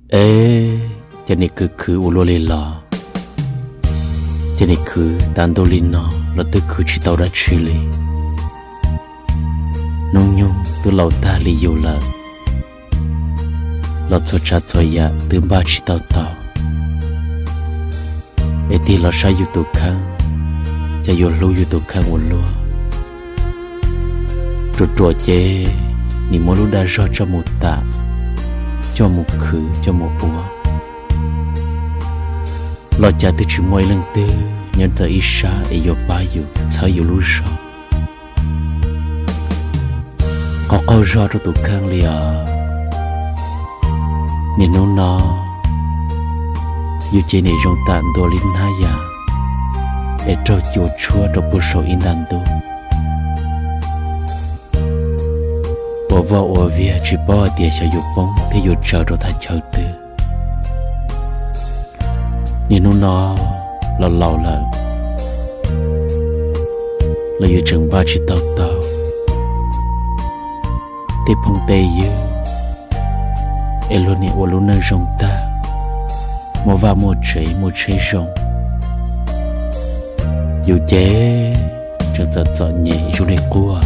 Es, cas nim khwv khwv ua luaj li los? Ces nim khwv tas ntuj li no los twb khwv tsis tau dab tsi li. Hnub nyoog twb laus tag li yus lawm, los txhua tsav txhua yam twb npaj tsis tau tau. Es tig los saib yus tus kheej, cas yuav hlub yus tus kheej ua luaj. Ruam ruam ces nim muab lub dag zog tso mus tam, coj mus khwv coj mus ua, los cas twb tsis muaj ib leej twg nyob ntawm ib sab es yuav pab yus txhawb yus lub zog. Qhov qaug zog rau tus kheej li os. Niaj hnub no yus ces nim zoo tam ntua li hnab yas, es raug cua tshuab rau puag saum ib nta ntuj. Ua vaj ua viag tsis paub hais tias xyov yuav poob thiab yuav tsawv rau thaj chaw twg. Niaj hnub no los laus lawm, los yuav tseem npaj tsis tau tau. Tej phooj tej ywg es luag nim ua lub neej zoo tag, muaj vaj muaj tsev muaj tsheb zoo, yus ces tseem txom txom nyem zoo li quaj.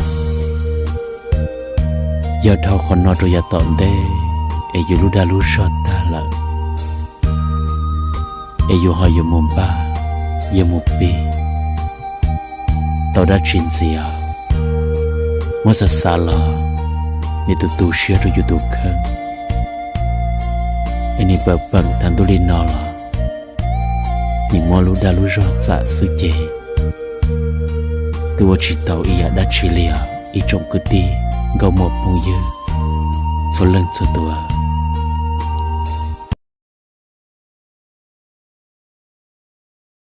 Yog dhau qhov no rau yav tom ntej, es yus lub dag lub zog tag lawm, es yus ho yuav mus npaj, yuav mus pib tau dab tsi ntxiv? Muab xav xav los nim tu tu siab rau yus tus kheej, es nim pawm peem tas ntuj li no los nim muab lub dag lub zog txam xwb ces twb ua tsis tau ib yam dab tsi li os ib tsoom kwv tij nkauj muam phooj ywg txhua leej txhua tus.